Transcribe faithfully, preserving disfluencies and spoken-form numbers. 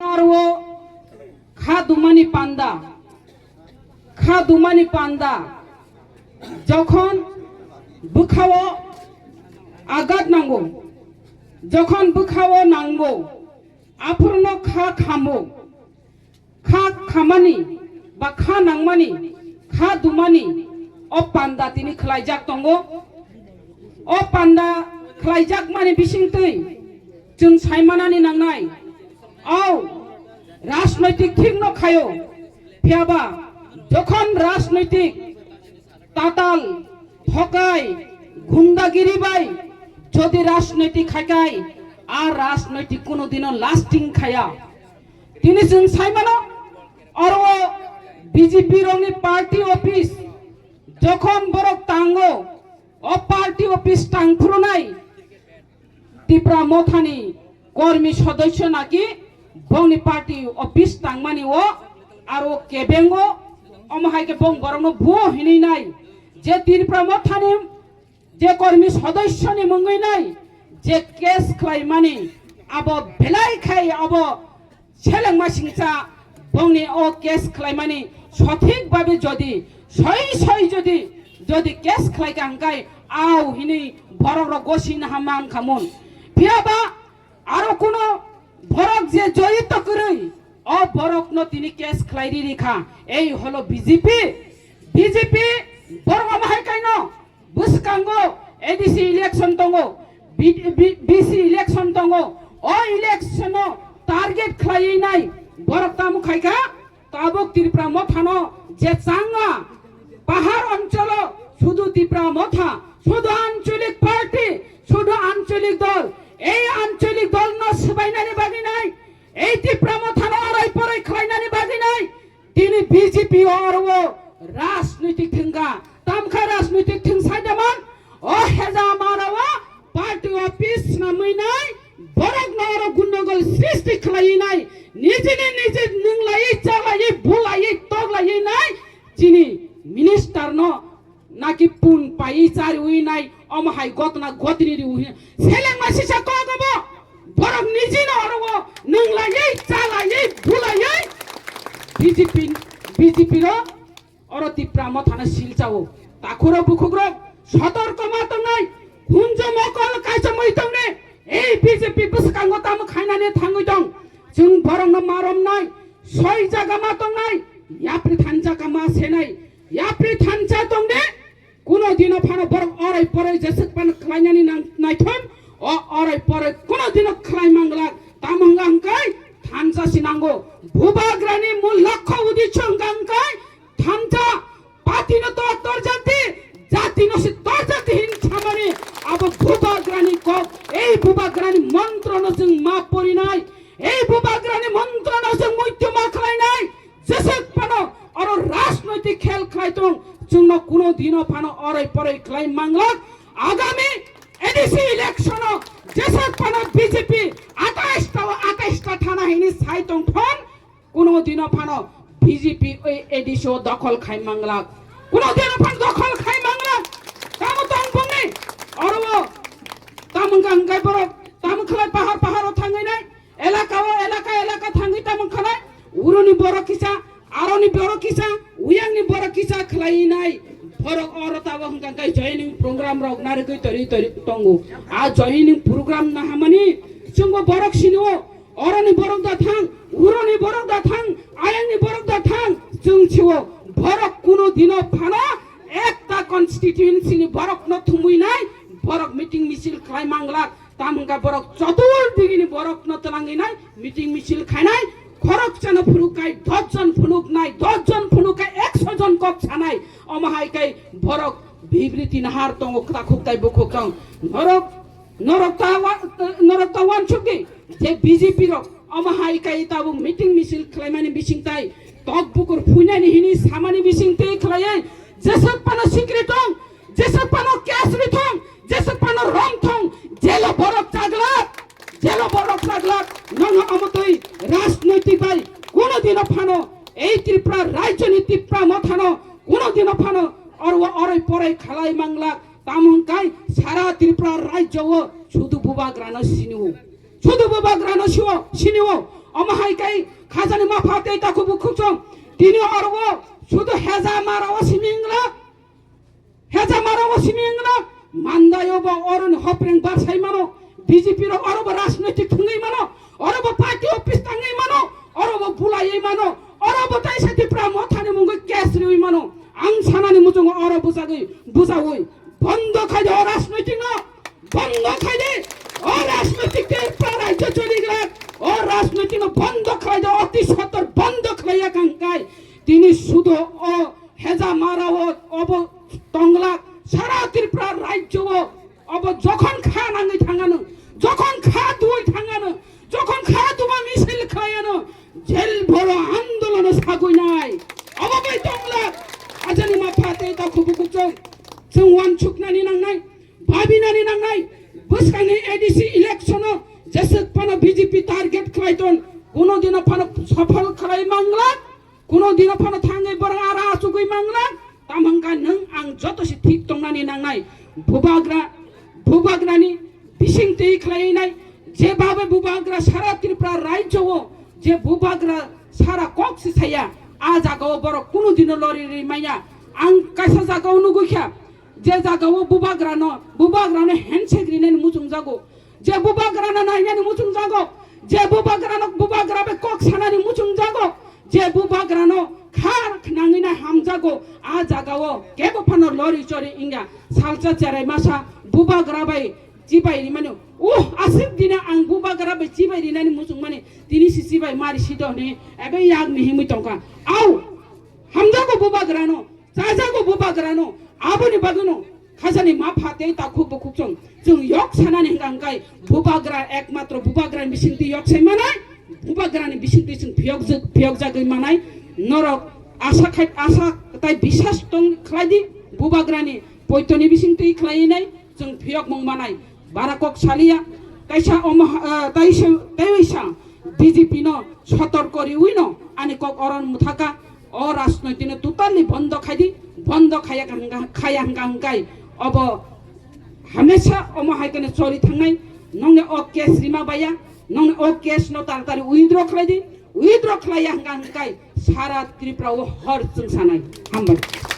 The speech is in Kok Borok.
Aro kha dumani panda, kha dumani panda, jokhon bwkhao agat nango, jokhon bwkhao nango, aphurno kha khamo, kha khamani ba kha nangmani, kha dumani o panda tini khlaijak tongo. O panda khlaijakmani bisingtwi chwng saimanani nangnai, o rajnoitik thikno khaio, phiyaba jokhon rajnoitik tatal, thokai, gundagiri bai jodi rajnoitik khaikai, a rajnoitik kuno dino lasting khaya. Tini chwng saimano, oro B J P rokni party office jokhon borok tango, o party office tangphurunai Tipra Mothani kormi sodosyo naki bongni party office tangmani o aro kebengo, omo hai khe bong borokno buo hinwi nai je Tipra Mothani je kormi sodosyoni mungwi nai je case khlaimani abo belai khai abo selengma singcha bongni o case khlaimani sothik babe jodi soi soi jodi jodi case khlaika hwnkhe au hinwi borok rok gosi naha man khamun. Phiyaba aro kuno borok je joyito kwrwi o borokno tini case khlai riri kha. Ei holo B J P, B J P borok omo hai kaino bwskango A D C election tongo, B-, B-, B C election tongo, o election o target khlaiwi nai borok tamo khaikha, tabuk Tripura Mothano je changa pahar oncholo sudu Tripura Motha, sudu ancholik party, sudu ancholik dol, ei ancholik dolno swbainani bagwi nai, ei Tripura Mothano arai porai khlainani bagwi nai, tini B J P o oro o rajnitik thwngkha, tamkha rajnitik thwngsaida man, o heza mara o party office swnamwi nai, borok no oro gundogol srishti khlaiwi nai, nijini niji nwnglaiwi chalaiwi bulaiwi toklaiwi nai, chini minister no naki pun pai chari ui nai, omo hai gotna gotini ri ui. Seleng ma sisa kok obo. Borok niji no oro o nwnglaiwi, chalaiwi, bulaiwi. B J P, B J P ro oro Tipra Mothano silchao. Takhuro bukhukrok sotorko ma tongnai. Hunjo mokol kaisa mui tongne. Ei B J P bwskango tamo khainani thangwi tong. Chwng borokno maromnai. Soi jaga ma tongnai. Yapri thansa kama senai. Yapri thansa tongne. Kuno dino phano borok orai porai jeswk phano khlainani nang-, naithon, o orai porai kuno dino khlai manglak, tamo hwnga hwnkhe thansa si nango. Bubagrani mul lokho uddesho hwnga hwnkhe thansa, patino to torjati, jatino si torjati hin samani, abo bubagrani kok, ei bubagrani montrono chwng ma porinai, ei bubagrani montrono chwng muitu ma khlainai, jeswk phano oro rajnoitik khel khlai tong, chwngno kuno dino phano orai porai khlai manglak. Agami A D C election o jeswk phano B J P atais ta o atais ta thana hini sai tong thon, kuno dino phano B J P oi A D C o dokhol khai manglak, kuno dino phano dokhol khai manglak. Tamo tong bongni oro o tamo hwnka hwnkai borok tamo khlai pahar pahar o thangwi nai. Elaka o elaka elaka thangwi tamo khanai, uroni borok kisa, aroni borok kisa, uyangni borok kisa khlai nai. Borok oro tabo hwnka khe joining program rok narigwi tori tori tongo. A joining program nahamani chwngbo borok sini o, oroni borok da thang, uroni borok da thang, ayangni borok da thang, chwng siwo borok kuno dino phano ekta constituency ni borok no thumui nai, borok meeting misil khlai manglak. Tamo hwnka borok chotul digini borokno twlangwi nai, meeting misil khainai, khoroksa no phunuk kai dos jon phunuk nai, dos jon phunuk kai ekso jon kok sanai, omo hai kai borok bibriti nahar tongo, kwtakhuk tai bukhuk tong. Norok, norok ta wa-, norok ta wansuk di je B J P rok omo hai kai tabuk meeting misil khlaimani bising tai tok bukur phuinani hini samani bising tei khlaiwi jeswk phano sikri tong, jeswk phano case ri thong, jeswk phano rom thong, jelo borok chaglak, jelo borok chaglak, nono omo twi rajnoitik bai kuno dino phano ei Tripura rajyoni Tipra Mothano kuno dino phano oro orai porai khalai manglak, tamo hwnkai sara Tripura rajyo o sudu bubagrano sini o. Sudu bubagrano siwo, sini o. Omo hai kai khajani mapha tei takhuk bukhuk chwng. Tini oro o sudu heza mara o simi wngla. Heza mara o simi wngla. Mandai o bo oroni hopreng barsai mano. B J P rok oro bo rajnoitik thwngwi mano. Oro bo party office tangwi mano. Oro bo bulaiwi mano. Oro bo taisa Tipra Mothani mungwi case riwi mano. Ang sanani muchungo oro bujagwi, bujawi. Bondo khai de o rajnoitik no. Bondo khai de. O rajnoitik Tripura rajyo choligra. O rajnoitik no bondo khai de. Oti sotor bondo khlaiya kangkai. Tini sudo o heza mara o obo tongla. Sara Tripura rajyo o obo jokhon kha nangwi thangano. Jokhon kha duwi thangano. Jokhon kha duma misil khlaiano. Jel boro andolono sagwi nai. Obo bai tongla. Ajani mapha tei takhuk bukhuk chwng. Chwng wansuknani nangnai. Babinani nangnai, bwskangni A D C election-o jeswk phano B J P target khlai ton, kuno dino phano sophol khlai mangla, kuno dino phano thangwi borok ara achugwi mangla, tamo hwnkha nwng ang joto se thik tongnani nangnai. Bubagra, bubagrani bising twi khlai nai, je babe bubagra sara Tripura rajyo-o, je bubagra sara kok se saya, a jaga-o borok kuno dino lori ri manya. Ang kaisa jaga-o nugwi kha, je jaga-o bubagrano, bubagrano handshake rinani muchungjago, je bubagrano nainani muchungjago, je bubagrano, bubagra bai kok sanani muchungjago, je bubagrano kha khnangwina hamjago, a jaga-o kebo phano lori chori wngya. Salsa cherai masa bubagra bai chibai rimani, uh, aswk dina ang bubagra bai chibai rinani muchungmani, tini si chibai mari sito hwnwi ebe yakni himwi tongkha. Au, hamjago bubagrano, chajago bubagrano, aboni bagwino khajani mapha tei takhuk bukhuk chwng, chwng yok sanani hwnkha hwnkhe bubagra ekmatro bubagrani bisingtwi yok sai manai, bubagrani bisingtwi chwng phiyok jwk-, phiyokjagwi manai. Norok asa khai, asa tai bisas tong khlai di, bubagrani poitoni bisingtwi khlai nai chwng phiyokmung manai. Bara kok saliya, kaisa omo, ah, taisa, taisa B J P no sotorko riwi no ani kok oron muthaka. O rajnoitik no totally bondo khai di, bondo khaya hwnkha, khaya hwnkha hwnkhe obo hamesa omo hai kheno choli thangnai. Nongni o case rima baya, nongni o case no taratari withdraw khlai di, withdraw khlaiya hwnkha hwnkhe sara Tripura o hor chwng sanai. Hambai.